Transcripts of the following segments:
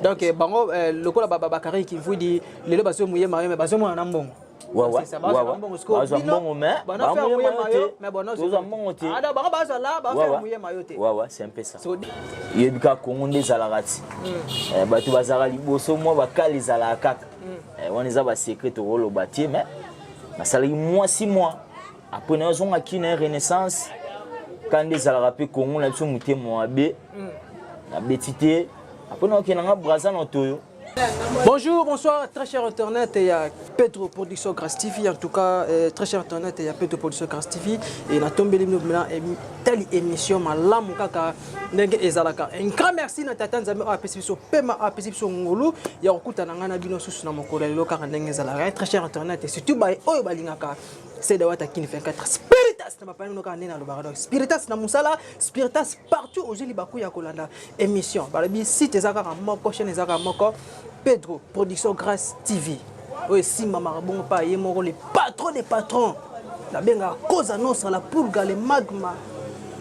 Donc bango lokola bakari Kimvudi lelo bazwi Muyema yo, mais bazomona na mbongo. Bazwa mbongo, mais tozwa mbongo te. Bango bazwa la bafaire Muyema yo te. Wawa, c'est un peu ça. Yebi kaka, Kongo nde ezalaka ti bato bazalaka liboso, mwa bakala ezalaka kaka wana, eza basecret tokoloba te. Mais nasalaki mwa 6 mois, après nazongaki na Renaissance. Ka nde ezalaka mpe Kongo na biso, motema mabe, nabeti te. Après nakokende nga Braza na Toyo. Bonjour, bonsoir, très cher internaute, il y a Pedro Production Grâce TV, en tout cas, très cher internaute, il y a Pedro Production Grâce TV, et na tombeli maintenant, telle émission, malamu kaka, ndenge ezalaka. Un grand merci na tata Nzambe apesi biso pema, apesi biso ngolu, ya kokutana nga na bino susu na mokolo ya lelo kaka ndenge ezalaka. Très cher internaute, et surtout ba oyo balingaka Seda Wata Kin 24 Spiritas na bapani kaka ndenge nalobaka. Donc Spiritas na mosala, Spiritas partout ozwi libaku ya kolanda émission. Balobi site eza kaka moko, chaîne eza kaka moko, Pedro Production Grâce TV, oyo esimbamaka bongo mpa ye moko, le patron des patrons, nabengaka Cosa Nostra, la Pulga, le Magma,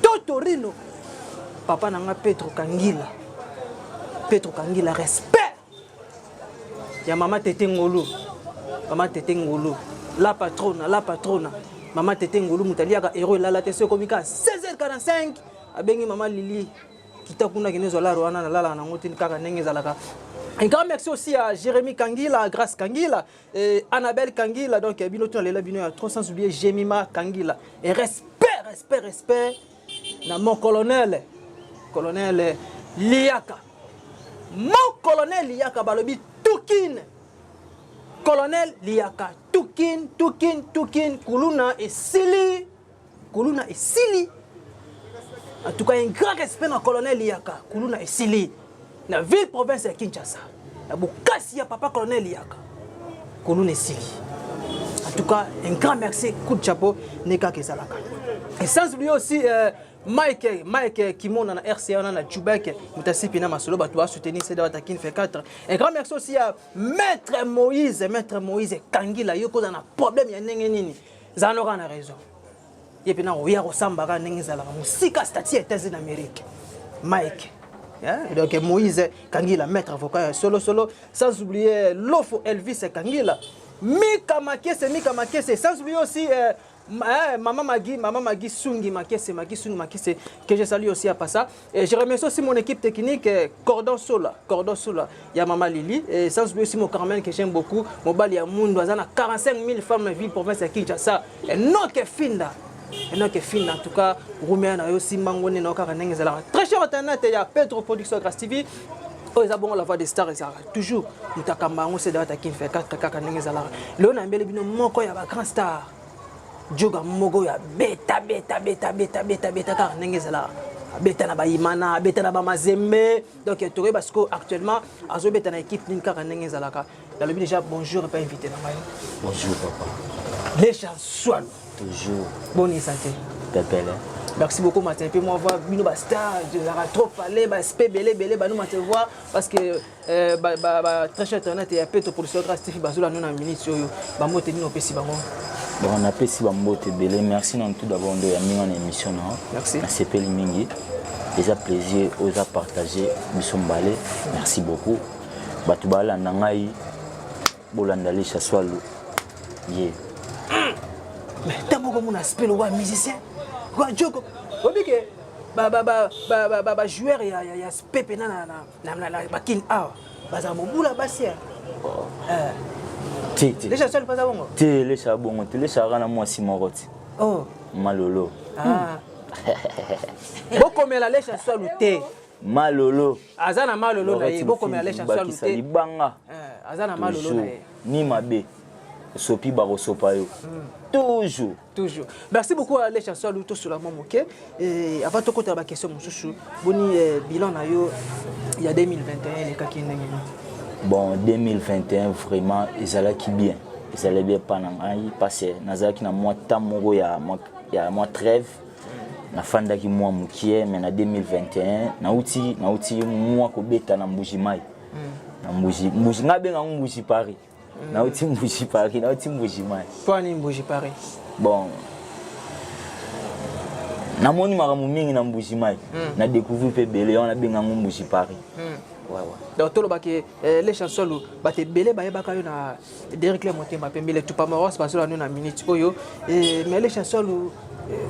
Totorino, papa na nga Pedro Kangila. Pedro Kangila, respect ya mama Tete Ngolu, mama Tete Ngolu, la patrona, la patrona, mama Tete Ngolu, moto aliaka hero elala te. So ekomi kaka 16h45, abengi mama Lili, kita kuna, kende ezwa laro wana, nalalaka nango te kaka ndenge ezalaka. Un grand merci aussi à Jérémy Kangila, Grâce Kangila, et Annabelle Kangila. Donc, bino tout lela bino ya trop, sans oublier Jemima Kangila. Et respect, respect, respect na mon colonel, colonel Liaka. Mon colonel Liaka, balobi Tukin. Colonel Liaka, Tukin, Tukin, Tukin, Kuluna et Sili. Kuluna et Sili. En tout cas, un grand respect na colonel Liaka, Kuluna et Sili. Na ville province ya Kinshasa. Na bokasi ya papa colonel Liaka. Kuluna et Sili. En tout cas, un grand merci, coup de chapeau, neka kezalaka. Et sans oublier aussi Mike, Mike Kimona na RCA na Jubek, Mutasipi na Masolo, bato ba soutenir Seda Wata Kin 4. Un grand merci aussi à Maître Moïse, Maître Moïse Kangila, yo koza na problème ya ndenge nini. Zano na raison. Ye mpe na koya kosambaka ndenge ezalaka mosika, statut ya États-Unis d'Amérique, Mike. Yeah? Donc Moïse Kangila, maître avocat solo solo, sans oublier Lofo Elvis Kangila, Mika Makese, Mika Makese, sans oublier aussi Maman Magui, Maman Magui Sungi Makese, Magui Sungi Makese, que je salue aussi à Passa. Et je remercie aussi mon équipe technique, Cordon Sola, Cordon Sola, il y a Maman Lili, et sans oublier aussi mon Carmen que j'aime beaucoup, Mobali Mundu, Azana, 45 000 femmes ville, province ya Kinshasa, et Noke Finda. Enoke Finda, en tout cas, Roumia na yo Simbango na kaka ndenge ezalaka. Très cher internaute, il y a Pedro Production Grâce TV. Oyo eza bongo la voix des stars, ezalaka toujours moto akamba yango, Seda Wata Kin 24 kaka ndenge ezalaka. Lelo nayambeli bino moko ya bagrand star, joga moko oyo abeta beta beta beta beta beta kaka ndenge ezalaka, abeta na bayimana, abeta na bamazembe. Donc tokoyeba sikoyo actuellement azobeta na équipe nini kaka ndenge ezalaka. Nalobi déjà bonjour epa invité na ngai. Bonjour papa. Lesha Swalo. Toujours. Boni santé? Pepele. Merci beaucoup Martin. Mpe moi voir bino bastar, ezalaka trop parler, baspe ebele ebele bano Martin voir, parce que ba très cher internaute ya Peto Production Grâce TV bazolanda na minute oyo, bambote nini opesi bango? Bon, napesi bambote ebele. Merci na tout d'abord ndo ya mingi na émission na. Merci. Nasepeli mingi, eza plaisir oyo eza partage biso mbale. Merci beaucoup. Bato balanda ngai, bolanda Lesha Swalu ye. Mais ntango okomona aspect lokola musicien kwa joko, obike bajoueur ya spe mpena na bakini awa bazala mobula basi. Te te. Lesha Swalu mpaza bongo? Te, Lesha bongo te. Lesha aka na mwasi moko te. Oh. Malolo. Ah. Bokomela Lesha Swalu te. Malolo. Aza na malolo na ye, bokomela Lesha Swalu bakisa te. Libanga. Aza na malolo na ye. Ni mabe sopi, bakosopa yo toujours. Toujours. Merci beaucoup à Lesha Swalu. Tosola mwa moke avant tokotala baquestion mosusu. Boni bilan na yo ya 2021, elekaki ndenge nini? Bon, 2021 vraiment ezalaki bien, ezalaki bien mpa na ngai, parce nazalaki na mwa temps moko ya mwa trêve, nafandaki mwa mokie. Mais na 2021 nauti mwa kobeta na Mbuji Mai, na Mbuji, ngai abengango Mbuji Paris. Nauti Mbuji Paris, nauti Mbuji Mai. Mpo ani Mbuji Paris? Bon, namoni makambo mingi na Mbuji Mai, na découvrir mpe ebele wana, abengango Mbuji Paris. Ouais, ouais. Donc tolobaki les chansons bato ebele bayebaka yo na Derrick Motema Pembe, le Tupamaros, bazola no na minute oyo. Mais les chansons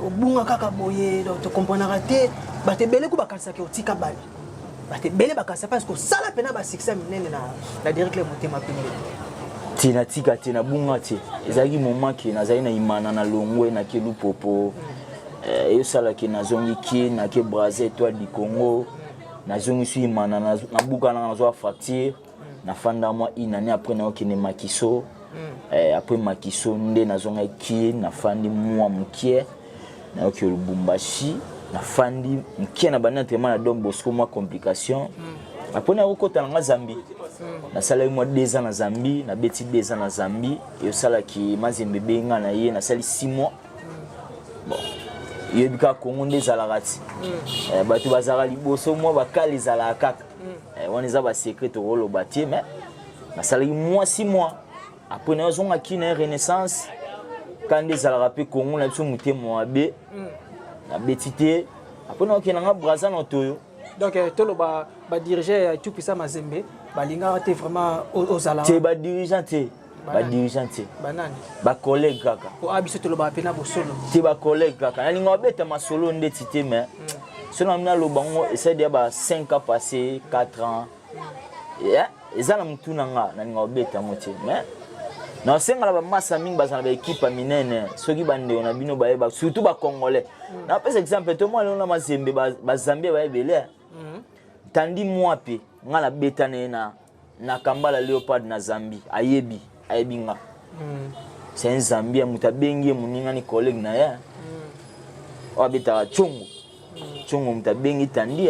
obunga kaka boye, donc tokomprenaka te. Bato ebele ku bakanisaki otika bali, bato ebele bakanisa parce que osala mpena basuccès minene na Derrick Motema Pembe. Te, natika te, nabunga te. Ezalaki moment ke nazali na Imana, na longwe, nake Lupopo, eyosalaki nazongi ki nake Braza, Étoile du Congo. Nazongi so Imana, nabukanaka, nazwa fracture, nafanda mwa une année. Après naokende Makiso. Après Makiso nde nazongaki, nafandi mwa mokie, nayoki Lubumbashi, nafandi mokie na bandi entraînement na Don Bosco, mwa complication. Après nakokota nanga Zambie, nasalaki mwa 2 ans na Zambie, nabeti 2 ans na Zambie. Eyosalaki Mazembe ebenga na ye, nasali 6 mois. Bon, yebi kaka Kongo nde ezalaka ti bato bazalaka liboso, mwa bakala ezalaka kaka. Wana eza basecret, tokoloba te. Mais nasalaki mwa 6 mois, après nazongaki na Renaissance. Ka nde ezalaka mpe Kongo na biso, motema mabe, nabeti te. Après nakokende nanga Braza na Toyo. Donc toloba badirigeant ya Tout-Puissant Mazembe balingaka te vraiment ozala? Te, badirigeant te, badirigeant te. Banani? Bacollègue kaka. Po a biso tolobaka mpena bosolo. Te, bacollègue kaka. Nalinga babeta masolo ndeti te, mais so na naloba ngo, esali ya ba 5 ans passé, 4 ans. Eza na motu na nga, nalinga kobeta yango te. Mais nasengala bamasa mingi bazala na baekipe ya minene, soki bandeko na bino bayeba, surtout bacongolais. Napesa exemple, to mwa lelo na Mazembe, bazambie bayebele. Tandi mwa mpe nga nabeta na ye na Kambala Léopard na Zambie, ayebi nga. C'est un Zambien, moto abengi ye, moningani, collègue na ye oyo abetaka Tshongo. Tshongo moto abengi Tandi,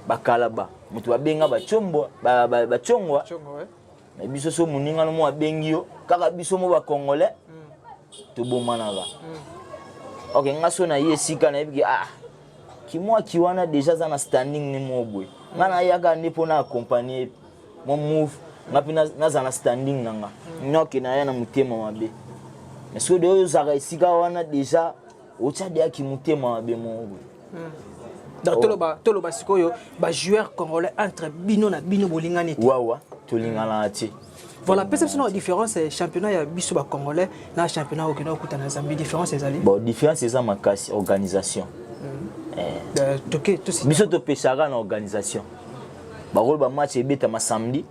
bakalaba moto babenga bachombo, bachongwa. Mais biso so moningano mo abengi yo kaka, biso mo bacongolais tobomanaka. Ok, nga so na ye esika nayebiki, ah, kimwaki wana déjà aza na standing ne mo boye, nga nayaka nde mpo na accompagner mo move, nga mpe nazala na standing na nga noke naya na motema mabe. Mais soki de oyo ozalaka esika wana déjà otya deyaki motema mabe moko boye. Donc toloba sikoyo bajoueur congolais entre bino na bino bolingani te? Wawa, tolinganaka te. Voilà, pesa biso na différence championnat ya biso bacongolais na championnat okende okuta na Zambie. Différence ezali? Bon, différence eza makasi, organisation. Toke. Biso topesaka na organisation, bakolo bamatch ebetama samedi,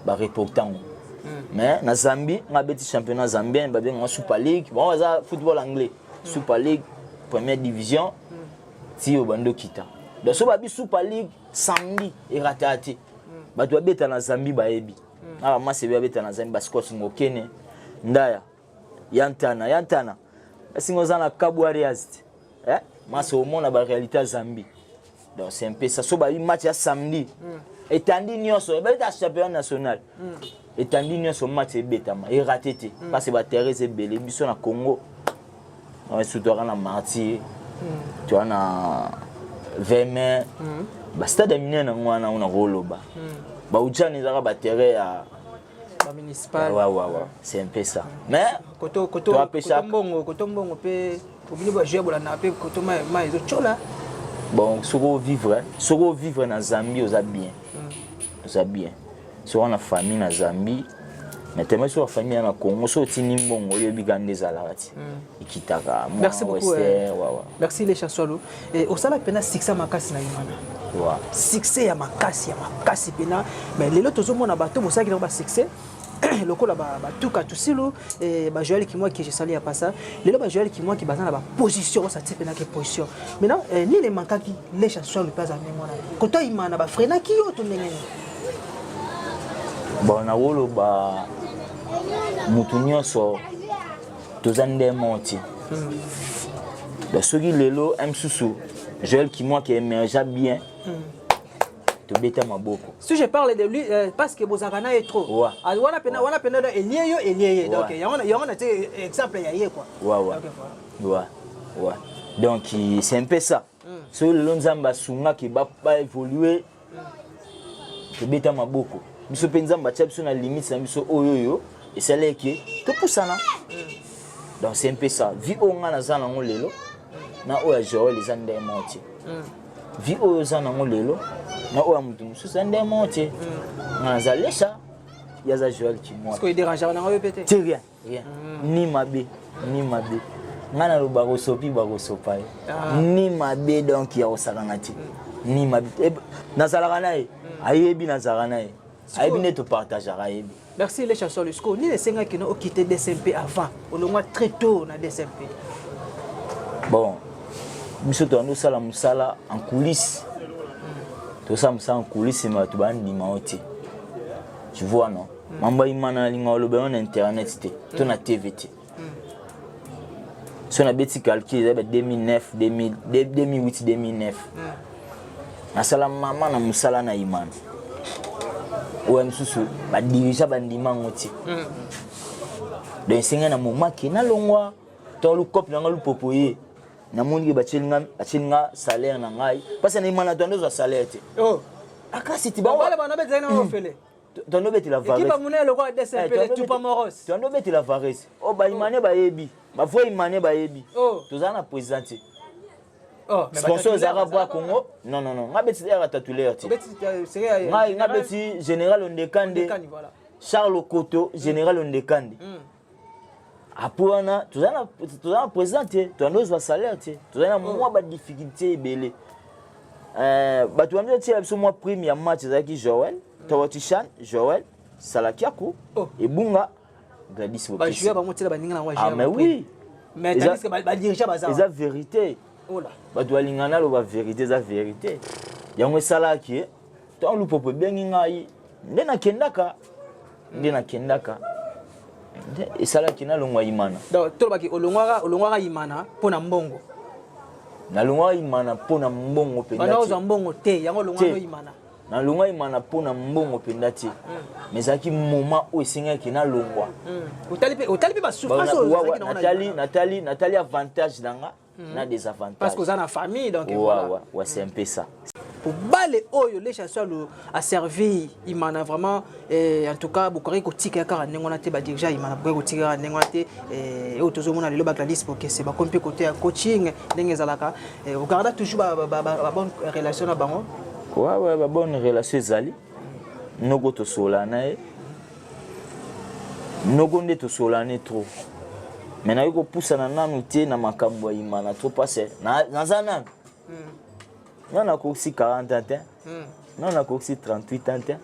bareporte yango. Mais na Zambie, nga abeti championnat zambien, babengaka Super League. Bango baza football anglais, Super League, première division ti oyo bandi okita. Donc so babi Super League samedi, erataka te. Bato babeta na Zambie bayebi na bamasi ebe babeta na Zambie, bascotch ngokene ndaya ya ntana ya ntana, esinga oza na Kabwarias te, eh? Masi omona baréalité ya Zambie. Donc c'est un peu ça. So babi match ya samedi, etandi nyonso babeta championnat national, etandi nyonso match ebetama, erate te, parce que baterrain eza ebele. Biso na Congo, surtout aka na Martyr, toa na Veme, bastade ya minene yango wana ona koloba baujana ezaka baterrain ya bamunicipal. Ouais, c'est un peu ça, mais koto koto mbongo, koto mbongo mpe obini bajoueur bolanda mpe koto ma ezotyola. Bon, soki ovivre na Zambie, oza bien, oza bien. Soki wana famille na Zambie, mais teme soki famille ya na Congo, soki otindi mbongo, oyebi ka nde ezalaka ti ekitaka. Merci beaucoup. Merci les Chansolo. Osala mpena succès makasi na Imana, succès ya makasi, ya makasi mpena. Mais lelo tozomona bato bosalaki nango basuccès lokola batuka tusilu, bajoel Kimwaki, jesali ya pasa. Lelo bajoel Kimwaki baza na baposition, osati mpenaki position. Maintenant, nini emankaki les Chansolo mpe aza ndenge wana koto Imana bafreinaki yo to ndenge nini? Bon, nakoloba motu nyonso toza nde moti. Donc soki lelo mosusu Joel Kimwaki émergea bien, tobeta maboko. Si je parle de lui, parce que bozalaka na ye trop. Wana pena, wana pena elie yo, elie ye. Donc yango na te exemple ya ye quoi. Ouais. Donc, voilà. Ouais, donc c'est un peu ça. Soki lelo Nzambe asungaki baévolue, tobeta maboko. Biso mpe Nzambe atia biso na limite na biso oyo oyo esali eke topusana. Donc c'est un peu ça. Vie oyo nga naza nango lelo na oyo ya Joel eza ndenge moko te. Vie oyo oza nango lelo Na oyo ya moto mosusu nde mo te. Nga naza Lesha, ye aza Joel Kimwa. Parce que dérangeaka nango yo mpe te? Te, rien, rien. Ni mabe, ni mabe. Ngai naloba kosopi, bakosopa ye. Ni mabe, donc ya kosakana te, ni mabe. Nazalaka na ye, ayebi nazalaka na ye, ayebi nde topartageaka, ayebi. Merci Lesha Solo. Siko nini esengaki no okite DCMP avant? Olongwa très tôt na DCMP. Bon, biso toyandi osala mosala en coulisse, tosala mosala en coulisse, mais bato bandima yo te, tu vois, non? Mambo ya Imana, nalinga oloba yango na internet te to na TV te. So nabeti calcul, eza ba 2009, 2008, 2009, nasala mama na mosala na Imana. Oyo mosusu badirigants bandima yango te. Donc esengai na momake nalongwa to lukope nanga lupopo ye. Namoni ke batieli nga salaire na ngai, parce na Imana toando ozwa salaire te. Oh. Akasi ti. Bale bana betela na ofele. Toando betela. Équipe monene lokola DCMP, Tupamoros. Toando betela Varese. Oyo baimane bayebi, bavrai Imane bayebi. Oh. Tozala na président te. Oh, mais sponsor ezalaka batitulaire. Bra Congo. Non, non, non, nga beti yaka tatulaire te. Obeti série Ngai nga beti général Ondekande. Ondekani, voilà. Charles Okoto, général Ondekande. Apo wana toza na président te, toyandi ozwa salaire te, tozali na mwa badifficulté ebele. Bato bandi otiela biso mwa prime ya match, ezalaki Joel Towotishan, Joel Salakiaku. Oh. Ebunga Gladys. Bajoueur bango tiela baninga nango. Ah, mais oui. Mais tandis que badirigeants baza. Eza vérité. Ola. Bato balingana, naloba vérité, eza vérité. Yango esalaki ntango Lupopo ebengi ngai, nde nakendaka, nde esalaki nalongwa Imana. Donc tolobaki olongwaka Imana mpo na mbongo? Nalongwaka Imana mpo na mbongo mpenza banda te. Ozwa mbongo te, yango olongwaka Te. Imana? Nalongwa Imana mpo na mbongo mpenza te, mais ezalaki moment oyo esengaki nalongwa. Otali mpe basouffrance oyo ozalaki nango na Natali Imana. natali avantage na nga na désavantage. Parce que oza na famille, donc Ouais, voilà. ouais, c'est un peu ça. Po bale oyo Lesha Salo aservi Imana vraiment, en tout cas bokoki kotika kaka ndenge wana te. Badirigeants Imana bokoki kotika kaka ndenge wana te. Oyo tozomona lelo, bagladys Bokese bakomi mpe kote ya coaching ndenge ezalaka. Ogarda toujours babonne relation na bango? Ouais, babonne relation ezali. Noko tosola na ye, noko nde tosola ne trop, mais nayoki kopusana nanu te na makambo ya Imana trop, parce naza nanu nga nakokisi 40 ans te, nga nakokisi 38 ans te,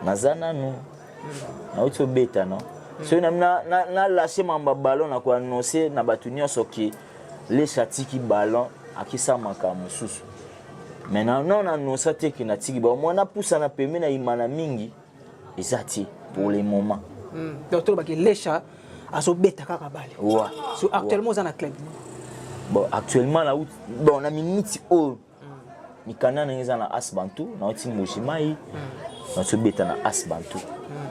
naza nanu nauti obeta. No soki nalâcher mambo ya ballon, na koannonce na bato nyonso ke Lesha atiki ballon, akisa makambo mosusu. Mais na naannonça te ke natiki ba mwa napusana pembe na Imana mingi eza te pour le moment. Donc tolobaki Lesha azobeta kaka bale. Ouais. So actuellement oza na club? Bon, actuellement na bon, na miniti oyo, mikanda ndenge eza na As Bantu, nauti Mbuji Mai, nauti obeta na As Bantu.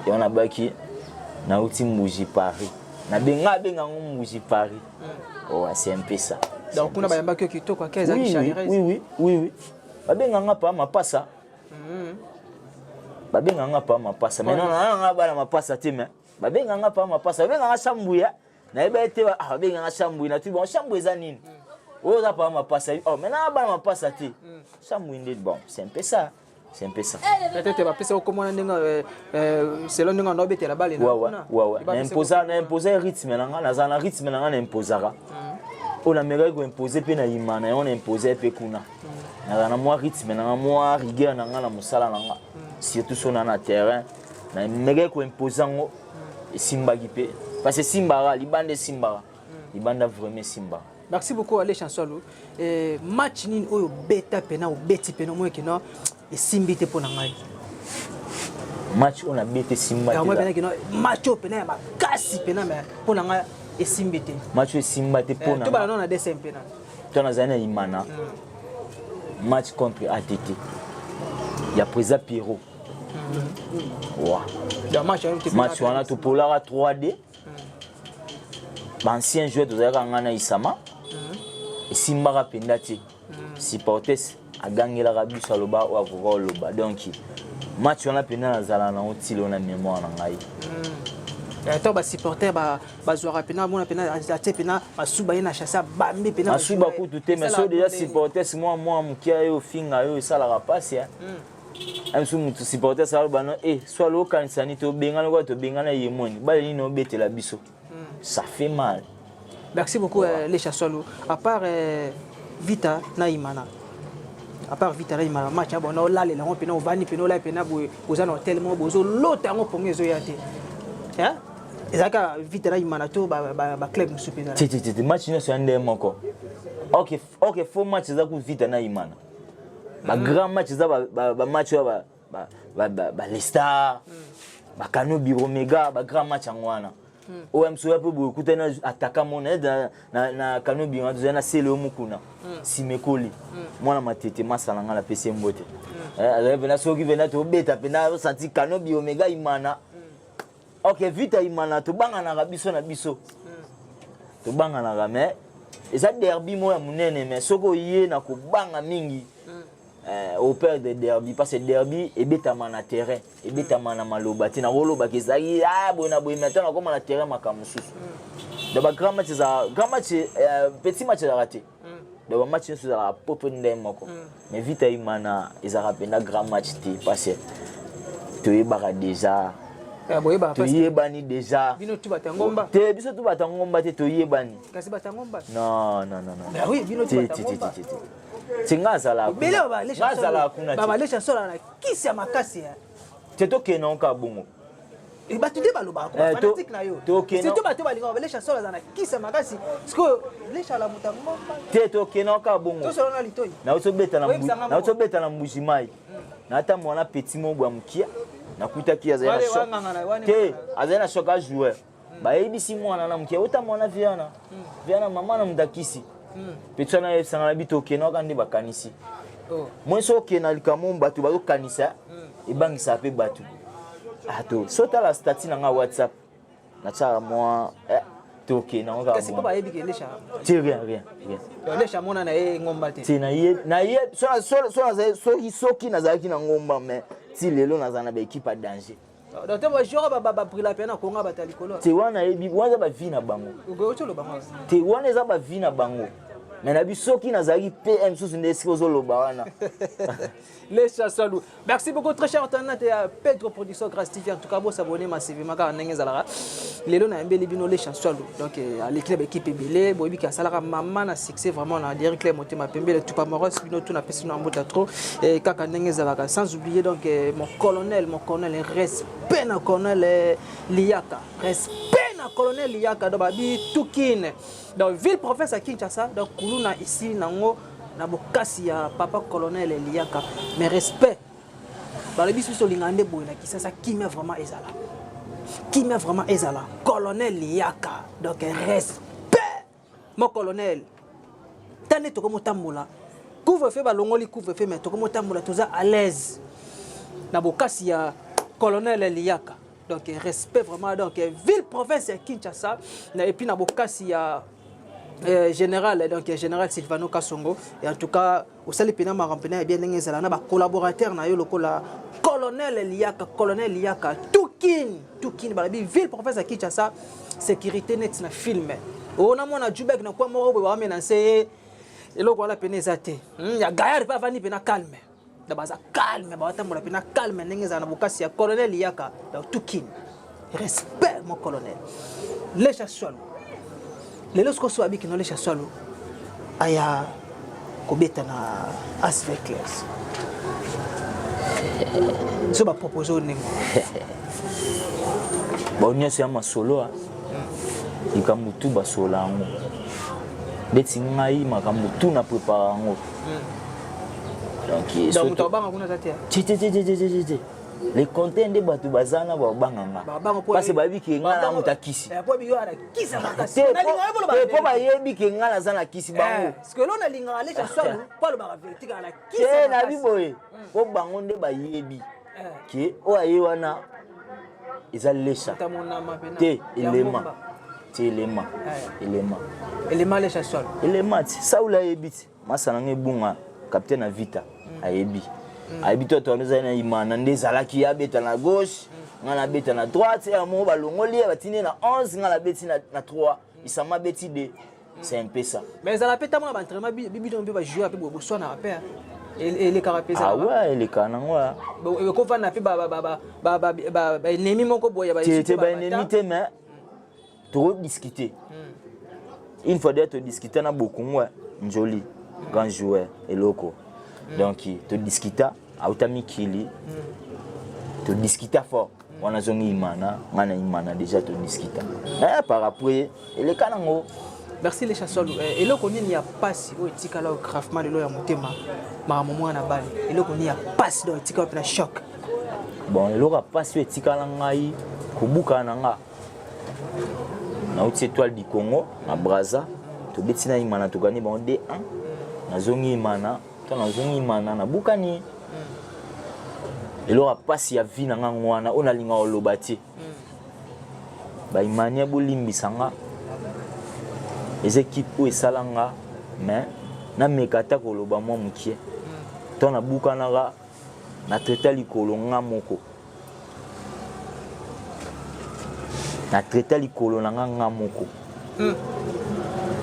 Yango nabaki nauti Mbuji Paris, nabenga abenga yango Mbuji Paris. Oh, c'est un peu ça. Donc kuna bayambaki yo kitoko, ake ezalaki chaleureuse? Oui, babenganga pa mapasa, babenganga pa mapasa. Mais non, nanga bana mapasa te, mais babenganga pa mapasa, babenganga Shambuya. Nayeba ete ah, babenganga Shambuya. Natubi bon, Shambuya eza nini? Oyo oza pa mapasa. Oh, mais nanga bana mapasa te, Shambuya nde. Bon, c'est un peu ça, c'est un peu ça. Peut-être bapesa okomona ndenge selon ndenge anda obetela bale. Ouais, na imposa rythme na nga, nazala na rythme na nga, na imposaka oyo namekaki koimpose mpe na Imana. Yango na impose mpe kuna, nazala na mwa rythme na nga, mwa rigueur na nga na mosala na nga, surtout so na na terrain. Namekaki koimpose yango, esimbaki mpe, parce que esimbaka libanda, esimbaka libanda, vraiment esimbaka. Merci beaucoup Ale Chansolo. Match nini oyo obeta pena, obeti pena omoi kino esimbi te mpo na ngai? Match oyo nabeti esimba te? Pena kino match oyo pena ya makasi pena, mais mpo na ngai esimbi te. Match oyo esimba te mpo na tobala nano na DCMP na. To nazali na Imana, match contre ATT ya président Pierrot wa. Match wana topolaka 3D, baancien joueur tozalaka, ngai na Isama. Esimbaka mpenza te, supporters agangelaka biso, aloba oyo akoka oloba. Donc match wana mpenza nazala nango tilo na mémoire na ngai. Ntango basupporter bazwaka mpena, mona mpena atie mpena masuba ye na chasse, abambi mpena. Masuba kutu te, mais so déjà supporter si mwa mwa moke yo ofinga yo, esalaka mpasi. Misu motu supporter asala bano e so alo okanisa nini, tobengana kwa tobengana ye moni bale nini obetela biso, ça fait mal. Merci beaucoup, Lesha Solo. À part Vita na Imana, à part Vita na Imana, match ya bona olalela yango mpena, ovandi mpena, olai mpena boye, oza na hotel moko bozolota yango, pongo ezoya te. Ezalaka Vita na Imana to baclub mosusu mpe? Te, te, te, match nyonso ya nde moko. Ok, faux match eza ku Vita na Imana. Bagrand match eza bamatch oyo balestar, bakano biromega, bagrand match yango wana. Oyo mosu oya mpe boye, okutani ataka mona na kano biro, tozali na sele oyo mokuna simekoli mwana matete masala nga napesi ye mbote. Azali mpena soki mpena tobeta mpena osanti kano biomega Imana. Ok, Vita Imana tobanganaka biso na biso, tobanganaka, mais eza derby moko ya monene. Mais soki oye na kobanga mingi, operdre derby, parce que derby ebetama na terrain, ebetama na maloba te. Nakolobaka ezalaki boye na boye, mais ata nakoma na terrain, makambo mosusu. Donc bagrand match ezalaka grand match, petit match ezalaka te. Donc bamatch nyonso ezalaka propre ndenge moko, mais Vita Imana ezalaka mpenza grand match te, parce que toyebaka déjà. Toyebani déjà. Bino tu bato ya ngomba. Te, biso tu bato ya ngomba te, toyebani. Kasi bato ya ngomba. Non, non, non, non. Oui, bino tu bato ya ngomba. Te, nga azalaka kuna. Balesha solo na kisi ya makasi. Te, tokende oka bongo. Bato nde balobaka, bafanatike na yo, surtout bato balingaka balesha solo aza na kisi ya makasi. Sikoyo lesha ala moto ya ngomba. Te, tokende oka bongo. Tosolo na litoi. Nauti obeta na Mbuji Mai, natambola na petit moko ya mokia, nakutaki azali te, azali na choc, ajoueur. Bayebisi mwana na mokia ota mwana viana viana, mama na moto akisi petit wana, ayebisanga na bi tokende waka nde bakanisi moi. So okende na likambo, bato bazokanisa, ebangisaka mpe bato. Ato so tala statut na nga WhatsApp, natiaka mwa tokende yango. Kasi mpo bayebi ke Lesha Te, rien, rien, rien. Lesha mona na ye ngomba te. Te, na ye soki soki nazalaki na ngomba, mais ti lelo nazala na baéquipe ya danger. Donc te, bajoueur babrila mpe na Konga, bato ya likolo. Te, wana yebi, wana eza bavie na bango. Te, wana eza bavie na bango, mais nabi soki nazalaki pm mosusu nde esika ozoloba wana. Lesha Salou. Merci beaucoup, très cher internaute ya Pedro Production Grâce TV. En tout cas, bos'abonner massivement kaka ndenge ezalaka. Lelo na yembeli bino Lesha Salou. Donc aleki na baéquipe ebele, boyebi ke asalaka mama na succès vraiment na Derrick Clay Motema Pembe, le Tupa Moros, bino tout na pesi na mbota trop et kaka ndenge ezalaka. Sans oublier donc mon colonel, respect na colonel Liaka. Respect na colonel Liaka donc babi Tukine. Donc ville province à Kinshasa, donc kuluna ici nango na bokasi ya papa colonel Eliaka, mais respect. Balobi biso olinga nde boye na Kisasa, kimia vraiment ezala, kimia vraiment ezala. Colonel Liaka, donc respect mon colonel. Ta nde tokomotambola, couvre-feu balongoli couvre-feu, mais tokomotambola, toza à l'aise na bokasi ya colonel Liaka. Donc respect vraiment. Donc ville province ya Kinshasa na et puis na bokasi ya général, donc général Silvano Kasongo. Et en tout cas osali mpena makambo mpena ya bien ndenge ezala na bacollaborateur na yo lokola colonel Liaka, colonel Liaka Tukin Tukin. Balobi ville province ya Kinshasa, sécurité neti na film ona mwana Jubek na kwa moko boye bawamena nse ye, eloko wana pene eza te. Ya gayard mpe avandi mpena calme na baza calme, bawatambola mpena calme ndenge ezala na bokasi ya colonel Liaka. Donc Tukin, respect mon colonel Lesha Swalo. Lelo sikoyo so abiki no Lesha Swalo aya kobeta na AS Veclers, so bapropose oyo ndenge? Bao nyonso ya masolo a likambo tu basola yango ndeti ngai makambo tu na prépare yango. Donc moto abanga kuna aza te. Te, te, te, te, te, te, le compte nde bato baza na babanganga parce bayebi ke ngai na moto akisi te, mpo bayebi ke ngai naza na kisi bango. Te, nabi boye mpo bango nde bayebi ke oyo aye wana eza Lesha te, elema te, elema, elema. Elema Lesha Swalo. Elema ti Saul ayebi ti masa nanga ebunga capitaine na Vita ayebi, ayebi to to ezali na Imana nde ezalaki abeta na gauche. Nga nabeta na droite, ya moko balongoli ye, batindi ye na 11, nga nabeti na 3, Isama abeti 2. C'est un peu ça. Mais ezala mpe ntango na baentraînement bibino mpe bajoueur mpe boswanaka mpe elekaka mpe. Ah ouais, elekaka nango. Ekovanda mpe baennemi moko boye? Te, baennemi te, mais tokodiscute une fois déjà. Todiscute na Bokungu Njoli, grand joueur eloko. Donc todiscuta, auta mikili, todiscuta fort wana, azongi Imana, ngai na Imana déjà todiscuta par après, eleka nango. Merci les chasseurs. Eloko nini ya pasi oyo etikala oyo gravement lelo ya motema, makambo mwana bale? Eloko nini ya pasi donc etikala mpe na choc? Bon, eloko ya pasi oyo etikala ngai, kobukana na nga. Nauti Étoile du Congo na Braza, tobeti na Imana, togani bango 2-1. Nazongi Imana, to nazongi Imana, nabukani. Eloko ya pasi ya vie na nga ngo wana oyo nalinga koloba te. Baimania, bolimbisa nga, eza équipe oyo esala nga, mais nameka ata koloba mwa mokie. To nabukanaka, na traita likolo nga moko, na traita likolo na nga nga moko.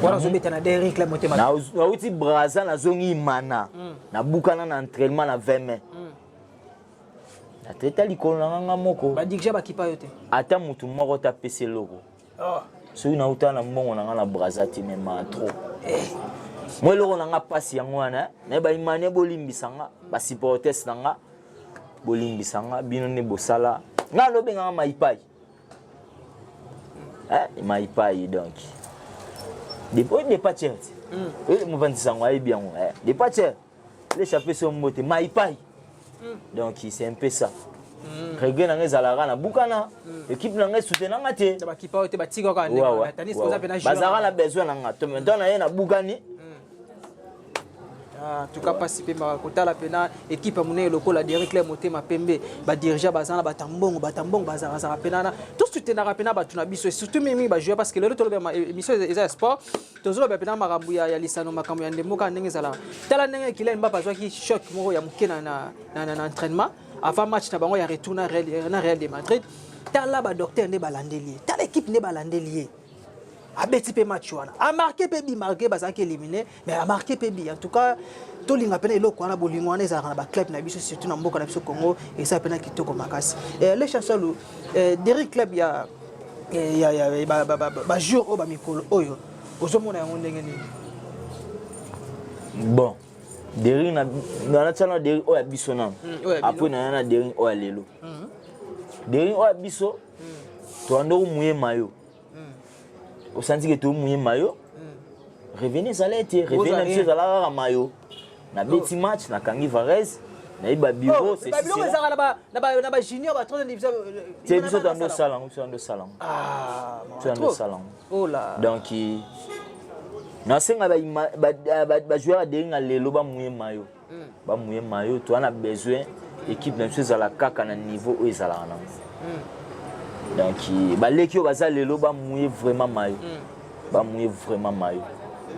Wana ozobeta na Daring Club Motema? Nauti Braza, nazongi Imana, nabukana na entraînement na 20 mai, na traita likolo na nga nga moko. Badirige bakipa yo te? Ata motu moko te apesi eloko. Soki nauta na mbongo na nga na Braza te, mema trop mwa eloko na nga. Mpasi yango wana. Naye baimanie, bolimbisa nga, basupporters na nga, bolimbisa nga, bino nde bosala nga. Alobenganga maipai, maipai. Donc oyo depacher te, mopanzi sango ayebi yango. Depacher l'échappé so mbote maipai. Donc c'est un peu ça. Regret na nga ezalaka na bukana, équipe na nga esoutenanga te. Bakipa oyo te, batika kaka. Bazalaka na besoin na nga to maintenant na ye na bukani. En tout cas mpasi mpe kotala mpena équipe ya monene lokola Daring Club Motema Pembe, badirigeant baza na bato mbongo, bato mbongo bazalazala mpena na tosoutenaka mpena bato na biso, et surtout mingi bajoueur, parce que lelo toloba émission eza ya sport, tozoloba mpena makambo ya lisano, makambo ya ndembo kaka ndenge ezalaka. Tala ndenge Kylian Mbappé azwaki choc moko ya moke na entraînement avant match na bango ya retour na Real de Madrid. Tala badocteur nde balandeli ye, tala équipe nde balandeli ye, abeti mpe match wana, amarqué mpe but malgré bazalaki éliminé, mais amarqué mpe but. En tout cas tolinga mpena eloko wana, bolingo wana ezalaka na baclub na biso, surtout na mboka na biso Congo, eza mpena kitoko makasi. Le Chancelo, Daring Club ya bajour oyo, bamikolo oyo, ozomona yango ndenge nini? Bon, Daring natia na Daring oyo ya biso nano, après naya na Daring oyo ya lelo. Daring oyo ya biso, toyanda komuyema yo, osanti ke toyomuyema yo, revenu ezala ete revenu na biso ezala kaka mayo. Nabeti match, nakangi Varese, nayebi babiro. Babiloko ezalaka na bajunior, ba troisième division. Te, biso toyanda osala yango, biso toyanda osala yango, biso toyanda osala yango. Donc nasenga bajoueur ya Daring lelo bamuye mayo, bamuye mayo. Toza na besoin équipe na biso ezala kaka na niveau oyo ezalaka nango. Donc baleki oyo baza lelo bamuye vraiment mayo, bamuye vraiment mayo.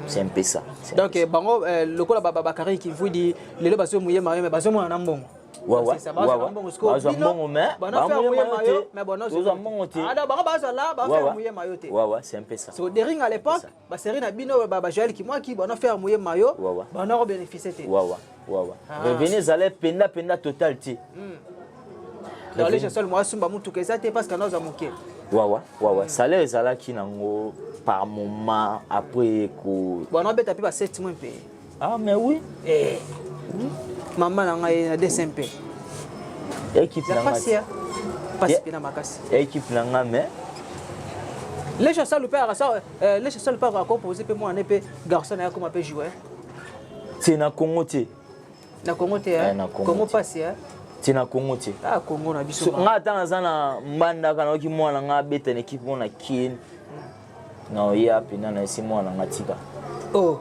C'est un peu ça. Donc bango lokola bakari Kivudi lelo bazomuye mayo, mais bazomona na mbongo. Bazwa mbongo, mais bamuye mayo te, tozwa mbongo te. Bango bazwa la bafaire muye mayo te. Ouais, c'est un peu ça. So Daring à l'époque, basérie na bino, bajoel Kimwaki, bana faire muye mayo, bana kobénéficie te. Wawa, revenu ezala penda penda total te. Dans les seul moi asumba mutuka eza te parce que naza moke. Wawa, salaire ezalaki nango par moment, après ko Bon, obeta mpe ba 7 mois mpe. Ah mais oui. Eh. Mama na ngai na DSMP. Équipe na ngai pasi mpe na makasi. Équipe na ngai, mais Les chasseurs mpe akasa, les chasseurs mpe akompose mpe mwana mpe garçon na ye akoma mpe joueur. Te, na Congo te. Na Congo te? Congo pasi. Te, na Congo te. Ah, Congo na biso. Nga ata naza na Mbandaka, nayoki mwana nga abeta na équipe moko na Kien, na oya mpena na esi mwana nga tika. Oh,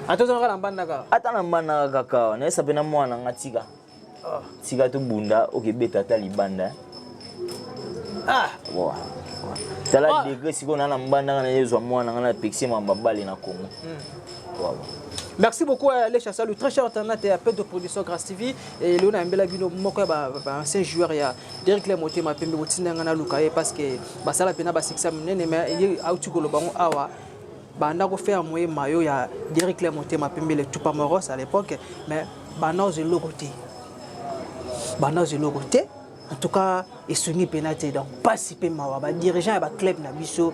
ata ozalaka na Mbandaka? Ata na Mbandaka kaka, nayesa mpena mwana nga tika, tika tobunda, okebeta ata libanda. Tala degré sikoyo na Mbandaka, nayezwa mwana nga na pekisi mamba bale na Congo. Merci beaucoup à Lecha. Salut, très cher internaute et à Pedro Production Grâce TV. Et Léona Mbela Bino, moko ba ancien joueur ya Derrick Le Motema Pembe botinda nga na luka ye parce que basala pena ba succès minene, mais ye auti koloba ngo awa banda ko faire moye maillot ya Derrick Le Motema Pembe, le Tupamaros à l'époque, mais banda ozwa eloko te, banda ozwa eloko te. En tout cas, esungi mpena te. Donc mpasi mpe mawa, badirigeant ya baclub na biso,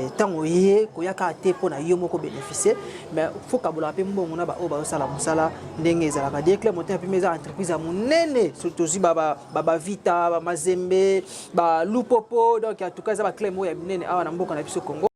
ntango ye koya kaka te mpo na yo moko bénéficier, mais faut kabolaka mpe mbongo na baoyo bazosala mosala ndenge ezalaka. Die Club Motema Pembe eza entreprise ya monene. Tozwi babavita, bamazembe, balupopo, donc en tout cas eza baclub oyo ya minene awa na mboka na biso Congo.